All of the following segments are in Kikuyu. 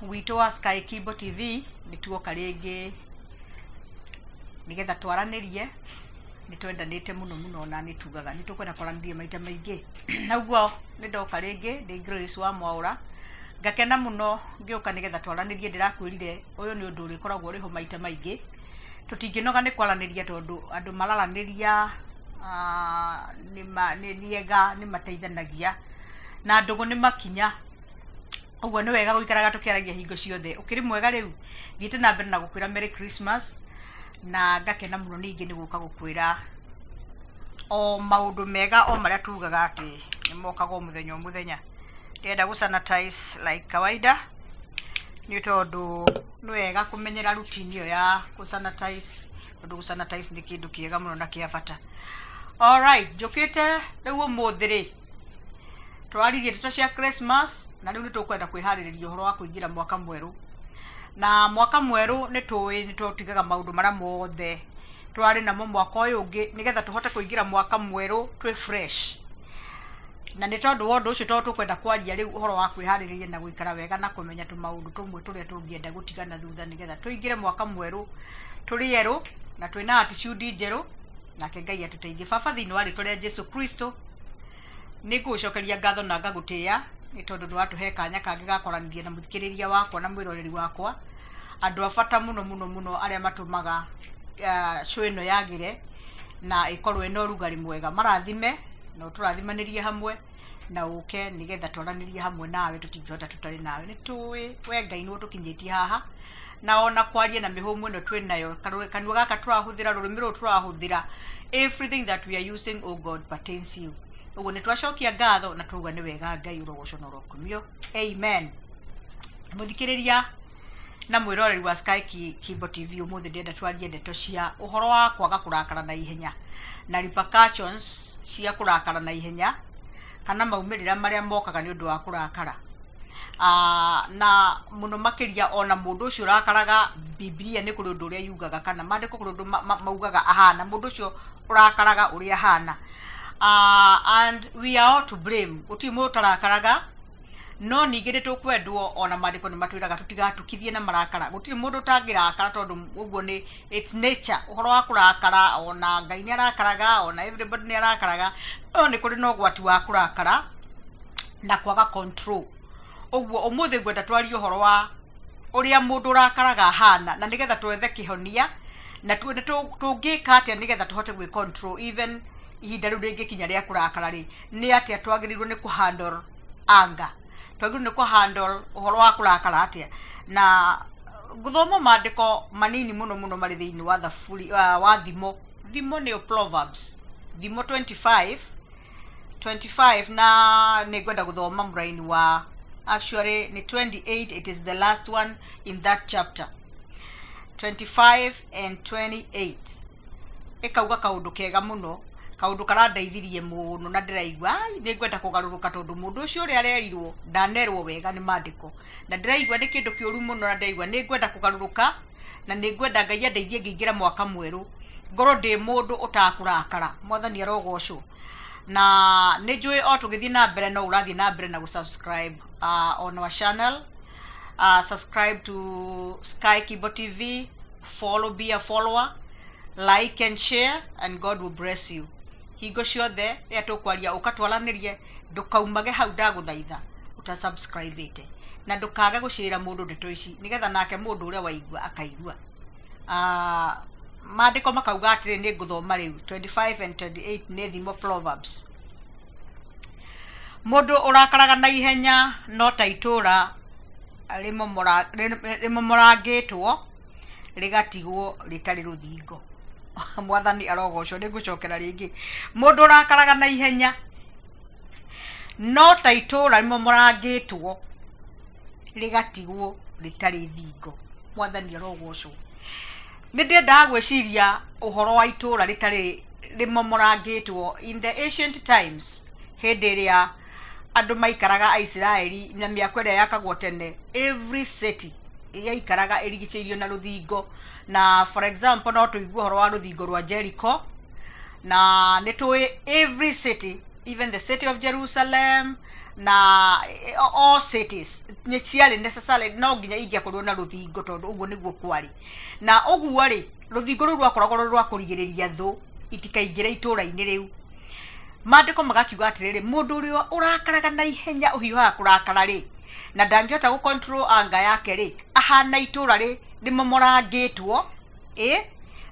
Witũ wa Sky Kimbo TV, nĩ tuoka rĩngĩ nĩgetha twaranĩrie. Nĩ twendanĩte mũno mũno na nĩ tugaga nĩ tũkwenda kwaranĩria maita maingĩ, na ũguo nĩ ndoka rĩngĩ. Ndĩ Grace wa Mwaũra, ngakena mũno ngĩũka nĩgetha twaranĩrie. Ndĩrakwĩrire ũyũ nĩ ũndũ ũrĩkoragwo ũrĩ ho maita maingĩ. Tũtingĩnoga nĩ kwaranĩria tondũ andũ mararanĩria nĩ ega, nĩ mateithanagia na ndũgũ nĩ makinya. Ũguo nĩ wega gũikaraga tũkĩaragia hingo ciothe. Ũkĩrĩ mwega? Rĩu thiĩte na mbere na gũkwĩra Merry Christmas, na ngakena mũno ningĩ nĩ gũka gũkwĩra o maũndũ mega o marĩa tugaga atĩ nĩ mokaga o mũthenya o mũthenya. Ndĩrenda gũ sanitize like kawaida, nĩ tondũ nĩ wega kũmenyera routine ĩyo ya gũ sanitize, tondũ gũ sanitize nĩ kĩndũ kĩega mũno na kĩa bata. Alright, njũkĩte rĩu ũmũthĩ rĩ, tũraririe ndeto cia Christmas, na rĩu nĩ tũkwenda kwĩharĩrĩria ũhoro wa kũingĩra mwaka mwerũ. Na mwaka mwerũ nĩ tũĩ nĩ tũtigaga maũndũ marĩa mothe tũrarĩ namo mwaka ũyũ ũngĩ, nĩgetha tũhote kũingĩra mwaka mwerũ twĩ fresh. Na nĩ tondũ wa ũndũ ũcio, tondũ tũkwenda kwaria rĩu ũhoro wa kwĩharĩrĩria na gũikara wega na kũmenya tũmaũndũ tũmwe tũrĩa tũngĩenda gũtigana thutha, nĩgetha tũingĩre mwaka mwerũ tũrĩ erũ na twĩna attitude njerũ. Nake Ngai atũteithie. Baba, thĩinĩ wa rĩtwa rĩa Jesu Kristo, nĩ ngũgũcokeria ngatho na ngagũtĩĩa nĩ tondũ nĩ watũhe kanya kangĩ ga kwaranĩria na mũthikĩrĩria wakwa na mwĩroreri wakwa, andũ a bata mũno mũno mũno, arĩa matũmaga show ĩno yagĩre na ĩkorwo ĩna ũrugarĩ mwega. Marathime na ũtũrathimanĩrie hamwe na ũke nĩgetha twaranĩrie hamwe nawe. Tũtingĩhota tũtarĩ nawe. Nĩ tũĩ we Ngai nĩwe ũtũkinyĩtie haha, na ona kwaria na mĩhũmũ ĩno twĩ nayo, kanua gaka tũrahũthĩra, rũrĩmĩ rũrũ tũrahũthĩra, everything that we are using, oh God, pertains you. Ũguo nĩ twacokia ngatho na twauga nĩ wega. Ngai ũrogocwo na ũrokumio. Amen. Mũthikĩrĩria na mwĩroreri wa Sky Kimbo TV, ũmũthĩ ndĩrenda twarie ndeto cia ũhoro wa kwaga kũrakara na ihenya na repercussions cia kũrakara na ihenya, kana maumĩrĩra marĩa mokaga nĩ ũndũ wa kũrakara. Na mũno makĩria ona mũndũ ũcio ũrakaraga, Bibilia nĩ kũrĩ ũndũ ũrĩa yugaga, kana maandĩko kũrĩ ũndũ maugaga ahana, mũndũ ũcio ũrakaraga ũrĩa ahana. And we are all to blame. Gũtirĩ mũndũ ũtarakaraga, no ningĩ nĩ tũkwendwo, ona maandĩko nĩ matwĩraga tũtigatukithie na marakara. Gũtirĩ mũndũ ũtangĩrakara, tondũ ũguo nĩ it's nature, ũhoro wa kũrakara. Ona Ngai nĩ arakaraga, ona everybody nĩ arakaraga, no nĩ kũrĩ na ũgwati wa kũrakara na kwaga control. Ũguo ũmũthĩ ngwenda twarie ũhoro wa ũrĩa mũndũ ũrakaraga ahana, na nĩgetha twethe kĩhonia na tuone tũngĩka atĩa nĩgetha tũhote gwĩ control even ihinda rĩu rĩngĩkinya rĩa kũrakara rĩ, nĩ atĩa twagĩrĩirwo nĩ kũhandle anger, twagĩrĩirwo nĩ kũhandle ũhoro wa kũrakara atĩa. Na gũthoma maandĩko manini mũno mũno marĩ thĩinĩ wa Thaburi, wa Thimo, Thimo nĩyo Proverbs, Thimo 25 25, na nĩ ngwenda gũthoma mũraini wa, actually nĩ 28. It is the last one in that chapter, 25 and 28. Ĩkauga kaũndũ kega mũno, kaũndũ karandeithirie mũno, na ndĩraigua ai nĩ ngwenda kũgarũrũka, tondũ mũndũ ũcio ũrĩa arerirwo ndanerwo wega nĩ maandĩko, na ndĩraigua nĩ kĩndũ kĩũru mũno, na ndĩraigua nĩ ngwenda kũgarũrũka, na nĩ ngwenda Ngai andeithie ngĩingĩra mwaka mwerũ ngorwo ndĩ mũndũ ũtakũrakara. Mwathani arogocwo. Na nĩ njũĩ o tũgĩthiĩ na mbere no ũrathiĩ na mbere na gũsubscribe on our channel. Subscribe to Sky Kimbo TV, follow, be a follower, like and share, and God will bless you. Hingo ciothe rĩrĩa tũkwaria, ũkatwaranĩrie, ndũkaumage hau, ndagũthaitha, ũtasubscribĩte, na ndũkage gũcĩra mũndũ ndeto ici, nĩgetha nake mũndũ ũrĩa waigua akaigua. Maandĩko makauga atĩrĩ, nĩ ngũthoma rĩu 25 and 28, nĩ Thimo, Proverbs: "Mũndũ ũrakaraga na ihenya no ta itũũra rĩmomorangĩtwo rĩgatigwo rĩtarĩ rũthingo." Mwathani arogocwo. Nĩ ngũcokera rĩngĩ: "Mũndũ ũrakaraga na ihenya no ta itũũra rĩmomorangĩtwo rĩgatigwo rĩtarĩ thingo." Mwathani arogocwo. Nĩ ndĩendaga gwĩciria ũhoro wa itũũra rĩtarĩ rĩmomorangĩtwo. In the ancient times, hĩndĩ ĩrĩa andũ maikaraga Aisiraeli na mĩako ĩrĩa yakagwo tene, every city yaikaraga ĩrigicĩirio na rũthingo. Na for example, no tũigue ũhoro wa rũthingo rwa Jericho, na nĩ tũĩ every city Even the city of Jerusalem na all cities nĩ ciarĩ necessary, no nginya ingĩakorirwo na rũthingo, tondũ ũguo nĩguo kwarĩ. Na ũguo rĩ, rũthingo rũu rwakoragwo rũrĩ rwa kũrigĩrĩria thũ itikaingĩre itũũra-inĩ rĩu. Maandĩko magakiuga atĩrĩrĩ, mũndũ ũrĩa ũrakaraga na ihenya, ũhiũhaga kũrakara rĩ, na ndangĩhota gũ control anger yake rĩ, ahana itũũra rĩ rĩmomorangĩtwo, ĩ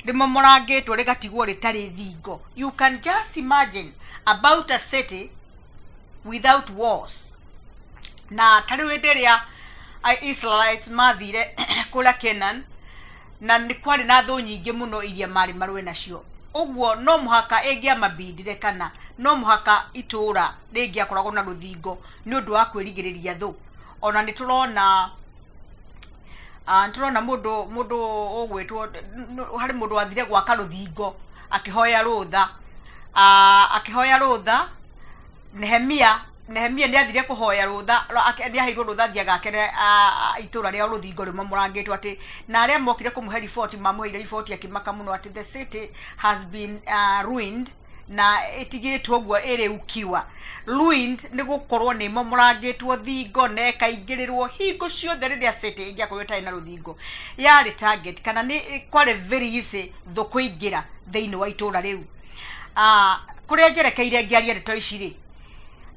rĩmomorangĩtwo rĩgatigwo rĩtarĩ thingo. You can just imagine about a city without walls. Na ta rĩu hĩndĩ ĩrĩa Israelites mathire kũrĩa Canaan, na nĩ kwarĩ na thũ nyingĩ mũno iria marĩ marũe nacio, ũguo no mũhaka ĩngĩamabindire, kana no mũhaka itũũra rĩngĩakoragwo na rũthingo nĩ ũndũ wa kwĩrigĩrĩria thũ. Ona nĩ tũrona nĩ tũrona mũndũ ũgwĩtwo, harĩ mũndũ wathire gwaka rũthingo akĩhoya rũtha, akĩhoya rũtha Nehemia. Nehemia nĩ athire kũhoya rũtha, nĩ aheirwo rũtha athiĩ agakere itũũra rĩao rũthingo rĩmomorangĩtwo, atĩ na arĩa mokire kũmũhe riboti mamũheire riboti akĩmaka mũno atĩ the city has been ruined, na ĩtigĩtwo ũguo ĩrĩ ukiwa. Ruined nĩ gũkorwo nĩ ĩmomorangĩtwo thingo na ĩkaingĩrĩrwo hingo ciothe. Rĩrĩa city ĩngĩakorwo ĩtarĩ na rũthingo, yarĩ target, kana nĩ kwarĩ very easy thũ kũingĩra thĩinĩ wa itũũra rĩu. Kũrĩa njerekeire ngĩaria ndeto ici rĩ,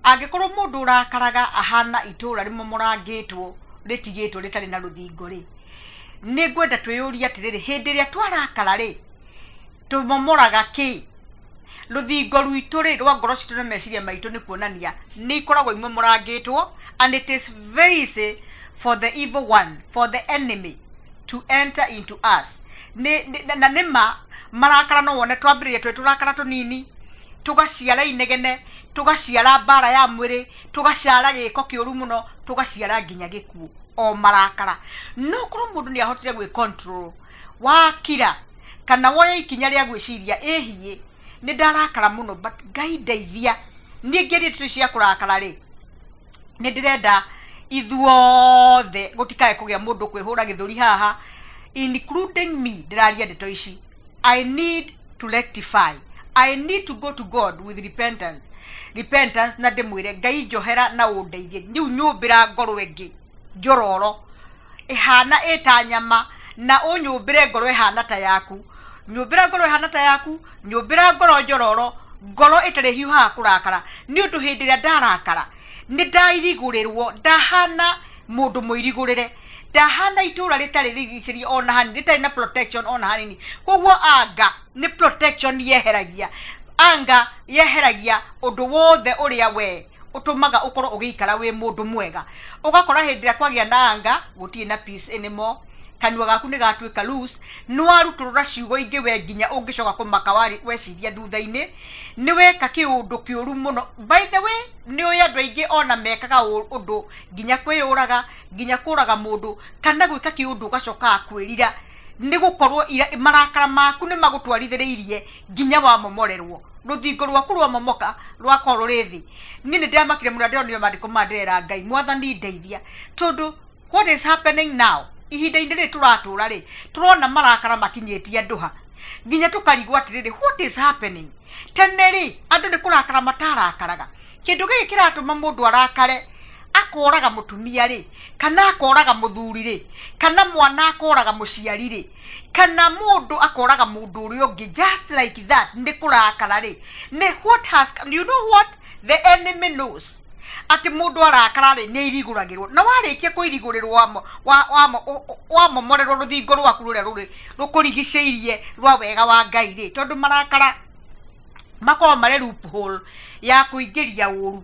angĩkorwo mũndũ ũrakaraga ahana itũũra rĩmomorangĩtwo rĩtigĩtwo rĩtarĩ na rũthingo rĩ, nĩ ngwenda twĩyũrie atĩrĩrĩ, hĩndĩ ĩrĩa twarakara rĩ, tũmomoraga kĩ? Rũthingo rwitũ rĩ rwa ngoro citũ na meciria maitũ nĩ kuonania nĩ ikoragwo imomorangĩtwo, and it is very easy for the evil one, for the enemy to enter into us. Na nĩ ma marakara no wone twambĩrĩria twĩ tũrakara tũnini, tũgaciara inegene, tũgaciara mbara ya mwĩrĩ, tũgaciara gĩko kĩũru mũno, tũgaciara nginya gĩkuũ, o marakara. No korwo mũndũ nĩ ahotire gwĩ control, wakira kana woya ikinya rĩa gwĩciria, ĩhiĩ nĩ ndarakara mũno, but Ngai ndeithia. Niĩ ngĩaria tũrĩ cia kũrakara rĩ, nĩ ndĩrenda ithuothe gũtikae kũgĩa mũndũ kwĩhũra gĩthũri haha, including me. Ndĩraria ndeto ici, I need to rectify, I need to go to God with repentance, na ndĩmwĩre, "Ngai, njohera na ũndeithie. Rĩu nyũmbĩra ngoro ĩngĩ njororo ĩhana ĩta nyama, na ũnyũmbĩre ngoro ĩhana ta yaku, nyũmbĩra ngoro ĩhana ta yaku, nyũmbĩra ngoro njororo, ngoro ĩtarĩ hiũhaga kũrakara, nĩ ũndũ hĩndĩ ĩrĩa ndarakara nĩ ndairigũrĩrwo, ndahana mũndũ mũirigũrĩre, ndahana itũũra rĩtarĩ rigicĩrie ona hanini, rĩtarĩ na protection ona hanini." Koguo anga nĩ protection yeheragia, anga yeheragia ũndũ wothe ũrĩa we ũtũmaga ũkorwo ũgĩikara wĩ mũndũ mwega. Ũgakora hĩndĩ ĩrĩa kwagĩa na anga, gũtirĩ na peace anymore. Kanua gaku nĩ gatuĩka loose, nĩ warutũrũra ciugo ingĩ we nginya ũngĩcoka kũmaka weciria thutha-inĩ nĩ weka kĩũndũ kĩũru mũno. By the way, nĩ ũĩ andũ aingĩ ona mekaga ũndũ nginya kwĩyũraga, nginya kũraga mũndũ kana gwĩka kĩũndũ ũgacoka kwĩrira, nĩ gũkorwo marakara maku nĩ magũtwarithĩrĩirie nginya wamomorerwo rũthingo rwaku, rwamomoka, rwakorwo rũrĩ thĩ. Niĩ nĩ ndĩramakire mũno ndĩronire maandĩko maya, ndĩrera Ngai, "Mwathani, ndeithia," tondũ what is happening now, ihinda-inĩ rĩrĩ tũratũra rĩ, tũrona marakara makinyĩtie andũ ha nginya tũkarigwo atĩrĩrĩ, what is happening? Tene rĩ, andũ nĩ kũrakara matarakaraga. Kĩndũ gĩkĩ kĩratũma mũndũ arakare akoraga mũtumia rĩ, kana akoraga mũthuri rĩ, kana mwana akoraga mũciari rĩ, kana mũndũ akoraga mũndũ ũrĩa ũngĩ just like that nĩ kũrakara rĩ, nĩ what has, you know what the enemy knows, atĩ mũndũ arakara rĩ, nĩ irigũragĩrwo, na warĩkia kũirigũrĩrwo, wamomorerwo rũthingo rwaku rũrĩa rũrĩ rũkũrigicĩirie rwa wega wa Ngai rĩ, tondũ marakara makoragwo marĩ loophole ya kũingĩria ũru.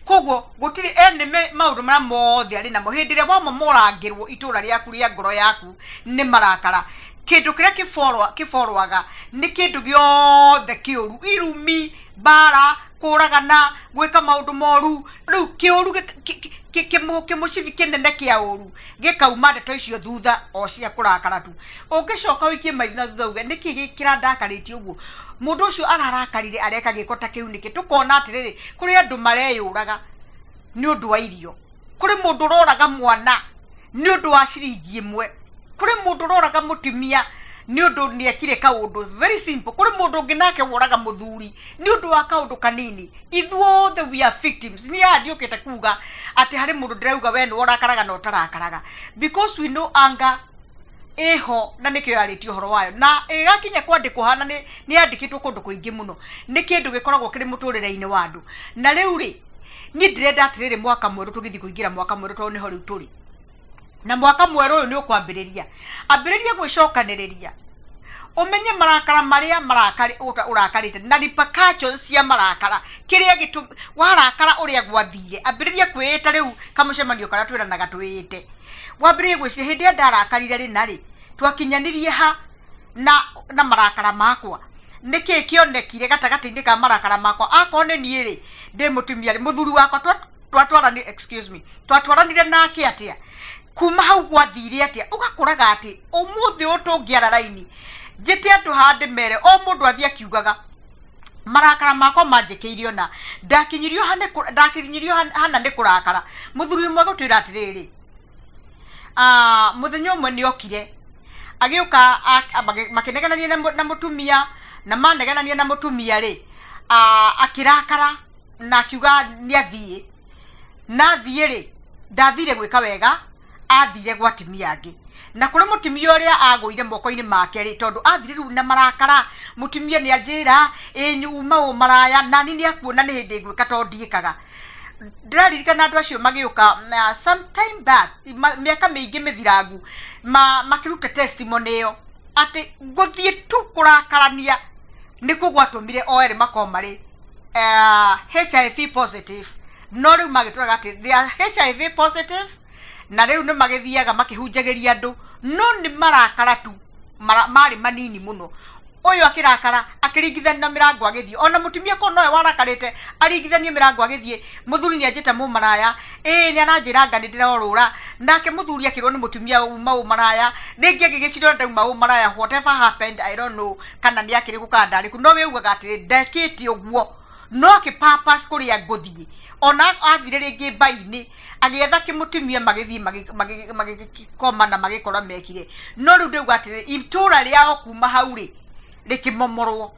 Koguo gũtirĩ enemy, maũndũ marĩa mothe arĩ namo, hĩndĩ ĩrĩa wamomorangĩrwo itũũra rĩaku rĩa ngoro yaku nĩ marakara, kĩndũ kĩrĩa kĩborwaga nĩ kĩndũ gĩothe kĩũru: irumi, mbara, kũragana, gwĩka maũndũ moru. Rĩu kĩũru kĩmũcibi kĩnene kĩa ũru gĩkauma ndeto icio thutha o cia kũrakara tu. Ũngĩcoka ũikie maitho na thutha uge, "Nĩkĩ kĩrandakarĩtie ũguo? Mũndũ ũcio ararakarire areka gĩko ta kĩu nĩkĩ?" Tũkona atĩrĩrĩ, kũrĩ andũ mareyũraga nĩ ũndũ wa irio, kũrĩ mũndũ ũroraga mwana nĩ ũndũ wa ciringi 1, kũrĩ mũndũ ũroraga mũtumia. Nĩ ũndũ nĩ ekire kaũndũ very simple. Kũrĩ mũndũ ũngĩ nake woraga mũthuri nĩ ũndũ wa kaũndũ kanini. Ithuothe we are victims. Niĩ haha ndiũkĩte kuga atĩ harĩ mũndũ ndĩrauga we nĩwe ũrakaraga na ũtarakaraga, because we know anger ĩho na nĩkĩo yarĩtie ũhoro wayo na ĩgakinya kwandĩkwo hana nĩ yandĩkĩtwo kũndũ kũingĩ mũno. Nĩ kĩndũ gĩkoragwo kĩrĩ mũtũrĩre-inĩ wa andũ. Na rĩu rĩ, niĩ ndĩrenda atĩrĩrĩ, mwaka mwerũ tũgĩthiĩ kũingĩra mwaka mwerũ, tondũ nĩho rĩu tũrĩ, na mwaka mwerũ ũyũ nĩ ũkwambĩrĩria, ambĩrĩria gwĩcokanĩrĩria, ũmenye marakara marĩa ũrakarĩte na repercussions cia marakara, kĩrĩa gĩtũ warakara, ũrĩa gwathire. Ambĩrĩria kwĩĩta rĩu kamũcemanio karĩa twĩranaga twĩĩte, wambĩrĩrie gwĩciria, hĩndĩ ĩrĩa ndarakarire rĩ, na rĩ twakinyanirie ha na marakara makwa? Nĩkĩ kĩonekire gatagatĩ-inĩ ka marakara makwa? Akorwo nĩ niĩ rĩ, ndĩ mũtumia rĩ, mũthuri wakwa twatwarani, excuse me, twatwaranire nake atĩa? Kuma hau gwathire atĩa? Ũgakoraga atĩ ũmũthĩ ũyũ tũngĩara raini njĩte andũ haha ndĩmere o mũndũ athiĩ akiugaga, "Marakara makwa manjĩkĩire ona ndakinyirio ndakinyirio hana nĩ kũrakara." Mũthuri ũmwe gũtwĩra atĩrĩrĩ, mũthenya ũmwe nĩ okire agĩũka makĩnegenania na mũtumia, na manegenania na mũtumia rĩ, akĩrakara na akiuga nĩ athiĩ. Na athiĩ rĩ, ndathire gwĩka wega, athire gwa atumia angĩ, na kũrĩ mũtumia ũrĩa agũire moko-inĩ make rĩ, tondũ athire rĩu na marakara, mũtumia nĩ anjĩra ĩ uma ũ maraya nani nĩ akuona nĩ hĩndĩ ngwĩka tondũ ndiĩkaga. Ndĩraririkana andũ acio magĩũka some time back, mĩaka mĩingĩ mĩthirangu, makĩruta testimony ĩyo atĩ gũthiĩ tu kũrakarania nĩkuo gwatũmire o erĩ makorwo marĩ HIV positive. No rĩu magĩtwĩraga atĩ they are HIV positive, na rĩu nĩ magĩthiaga makĩhunjagĩria andũ, no nĩ marakara tu marĩ manini mũno. Ũyũ akĩrakara akĩringithania na mĩrango agĩthiĩ, ona mũtumia korwo nowe warakarĩte aringithanie mĩrango agĩthiĩ, "Mũthuri nĩ anjĩta mũmaraya, ĩĩ nĩ aranjĩra anga nĩ ndĩrorũra." Nake mũthuri akĩrwo nĩ mũtumia, "Uma ũmaraya." Rĩngĩ agĩgĩcirwo ndauma ũmaraya. Whatever happened, I don't know kana nĩ akĩrĩ kũ kana ndarĩ kũ, no we ugaga atĩrĩ, "Ndekĩte ũguo no akĩ purpose kũrĩa ngũthiĩ." Ona athire rĩngĩ mbai-inĩ agĩetha kĩmũtumia, magĩthiĩ magĩkoma na magĩkora mekire. No rĩu ndauga atĩrĩ, itũra rĩao kuma hau rĩ rĩkĩmomorwo,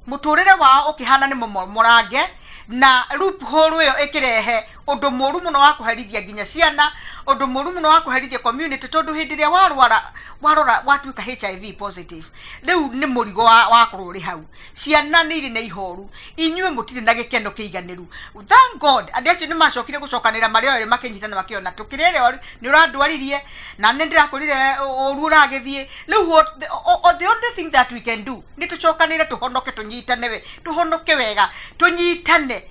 mũtũrĩre wao ũkĩhana nĩ mũmomorange, na loophole ĩyo ĩkĩrehe ũndũ mũru mũno wa kũherithia nginya ciana, ũndũ mũru mũno wa kũherithia community, tondũ hĩndĩ ĩrĩa warwara, warora watuĩka HIV positive, rĩu nĩ mũrigo wakorwo ũrĩ hau. Ciana nĩ irĩ na ihoru, inyuĩ mũtirĩ na gĩkeno kĩiganĩru. Thank God andũ acio nĩ macokire gũcokanĩra marĩ o erĩ, makĩnyitana, makĩona tũkĩrĩ ĩrĩa nĩ ũrandwaririe na nĩ ndĩrakwĩrire ũru ũragĩthiĩ. Rĩu the only thing that we can do nĩ tũcokanĩre, tũhonoke, tũnyitane, we tũhonoke wega, tũnyitane,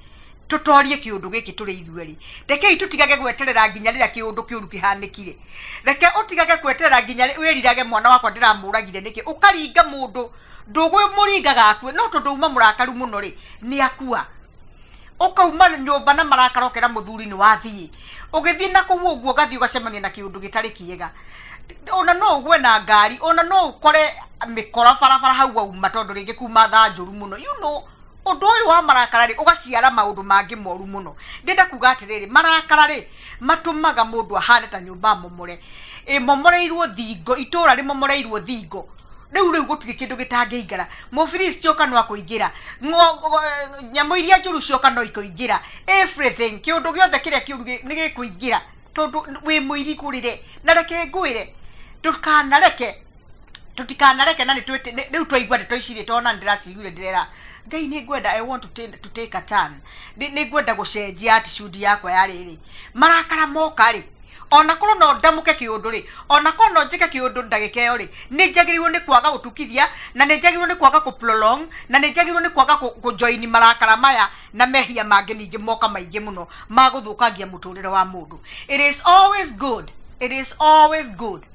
tũtorie kĩũndũ gĩkĩ tũrĩ ithuerĩ. Rekei tũtigage gweterera nginya rĩrĩa kĩũndũ kĩũru kĩhanĩkire. Reke ũtigage gweterera nginya wĩrirage, "Mwana wakwa ndĩramũragire nĩkĩ?" Ũkaringa mũndũ, ndũgũmũringaga akue, no tondũ uma mũrakaru mũno rĩ, nĩ akua. Ũkauma nyũmba na marakara, ũkera mũthuri nĩ wathiĩ, ũgĩthiĩ na kũu ũguo ũgathiĩ ũgacemania na kĩũndũ gĩtarĩ kĩega. Ona no ũgwe na ngari, ona no ũkore mĩkora barabara hau wauma, tondũ rĩngĩ kuma thaa njũru mũno. Ũndũ ũyũ wa marakara rĩ, ũgaciara maũndũ mangĩ moru mũno. Ndĩrenda kuga atĩrĩrĩ, marakara rĩ, matũmaga mũndũ ahane ta nyũmba momore, ĩmomoreirwo thingo, itũra rĩmomoreirwo thingo. Rĩu gũtirĩ kĩndũ gĩtangĩingĩra. Mũfilisti oka no akũingĩra, nyamũ iria njũru cioka no ikũingĩra, everything, kĩũndũ gĩothe kĩrĩa kĩũru nĩ gĩkũingĩra, tondũ wĩ mũirigũrĩre. Na reke ngwĩre, ndũkanareke, tũtikanareke, na nĩ rĩu twaigua ndeto ici rĩ, tondũ na ndĩraciguire, ndĩrera Ngai nĩ ngwenda, I want to take a turn. Nĩ ngwenda gũcenjia attitude yakwa ya rĩrĩ. Marakara moka rĩ, ona korwo no ndamũke kĩũndũ rĩ, ona korwo no njĩke kĩũndũ ndagĩka ĩyo rĩ, nĩ njagĩrĩirwo nĩ kwaga gũtukithia, na nĩ njagĩrĩirwo nĩ kwaga kũ prolong, na nĩ njagĩrĩirwo nĩ kwaga kũ join marakara maya na mehia mangĩ ningĩ moka maingĩ mũno ma gũthũkangia mũtũrĩre wa mũndũ. It is always good, it is always good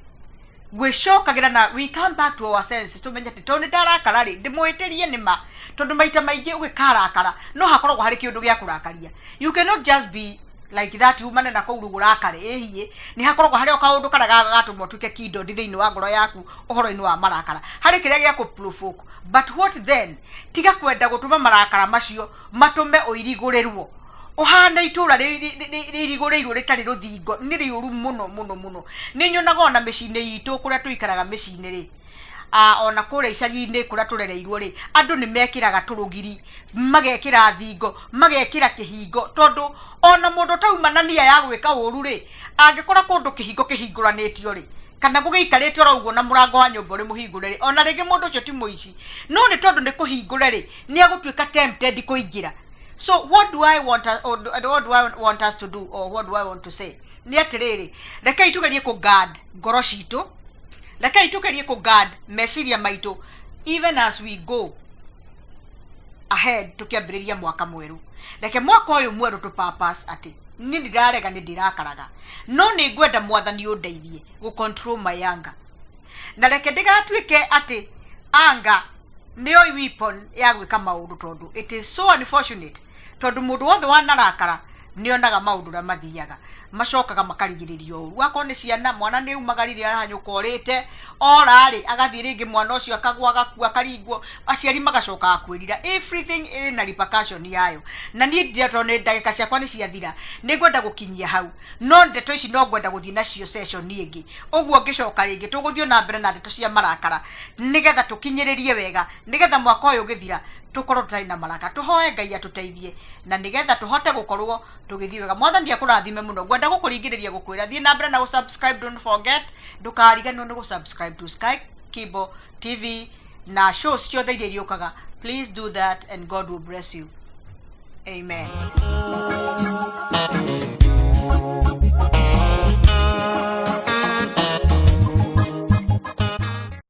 gwĩcokagĩra na we come back to our senses, tũmenye atĩ tondũ nĩ ndarakara rĩ, ndĩmũhĩtĩrie nĩ ma, tondũ maita maingĩ ũgĩkarakara no hakoragwo harĩ kĩũndũ gĩa kũrakaria. You cannot just be like that, umane na kũu rĩu ũrakare ĩhiĩ. Nĩ hakoragwo harĩ o kaũndũ karĩa gatũma ũtuĩke kindled thĩinĩ wa ngoro yaku ũhoro-inĩ wa marakara, harĩ kĩrĩa gĩa kũ provoke. But what then? Tiga kwenda gũtũma marakara macio matũme ũirigũrĩrwo. Ũhana itũra rĩirigũrĩirwo rĩtarĩ rũthingo, nĩ rĩũru mũno mũno mũno. Nĩ nyonaga ona mĩciĩ-inĩ itũ kũrĩa tũikaraga mĩciĩ-inĩ rĩ, ona kũrĩa icagi-inĩ kũrĩa tũrereirwo rĩ, andũ nĩ mekĩraga tũrũgiri, magekĩra thingo, magekĩra kĩhingo, tondũ ona mũndũ ũtauma na nia ya gwĩka ũru rĩ, angĩkora kũndũ kĩhingo kĩhingũranĩtio rĩ, kana gũgĩikarĩte oro ũguo na mũrango wa nyũmba ũrĩ mũhingũre rĩ, ona rĩngĩ mũndũ ũcio ti mũici, no nĩ tondũ nĩ kũhingũre rĩ, nĩ agũtuĩka tempted kũingĩra. So what do I want, or what do I want us to do, or what do I want to say? Nĩ atĩrĩrĩ, rekei tũgerie kũ guard ngoro citũ, rekei tũgerie kũ guard meciria maitũ even as we go ahead tũkĩambĩrĩria mwaka mwerũ. Reke mwaka ũyũ mwerũ tũ purpose atĩ niĩ ndirarega, nĩ ndirakaraga, no nĩ ngwenda Mwathani ũndeithie gũ control my anger, na reke ndĩgatuĩke atĩ anger nĩyo weapon ya gwĩka maũndũ, tondũ it is so unfortunate, tondũ mũndũ wothe wanarakara nĩonaga maũndũ ũrĩa mathiaga macokaga makarigĩrĩrio ũru. Akorwo nĩ ciana, mwana nĩ umagarire, arahanyũka orĩte, ora rĩ, agathiĩ rĩngĩ mwana ũcio akagwa, agakua, akaringwo, aciari magacokaga kwĩrira. Everything ĩna repercussion yayo. Na niĩ ndira, tondũ nĩ ndagĩka ciakwa nĩ ciathira, nĩ ngwenda gũkinyia hau, no ndeto ici no ngwenda gũthiĩ nacio session ĩngĩ. Ũguo ngĩcoka rĩngĩ tũgũthiĩ na mbere na ndeto cia marakara, nĩgetha tũkinyĩrĩrie wega, nĩgetha mwaka ũyũ ũgĩthira tũkorwo tũtarĩ na maraka. Tũhoe Ngai atũteithie na nĩgetha tũhote gũkorwo tũgĩthiĩ wega. Mwathani akũrathime mũno. Ngwenda gũkũringĩrĩria gũkwĩra thiĩ na mbere na gũsubscribe. Don't forget, ndũkariganĩrwo nĩ gũsubscribe to Sky Kibo TV na shows ciothe iria iriũkaga. Please do that and God will bless you. Amen.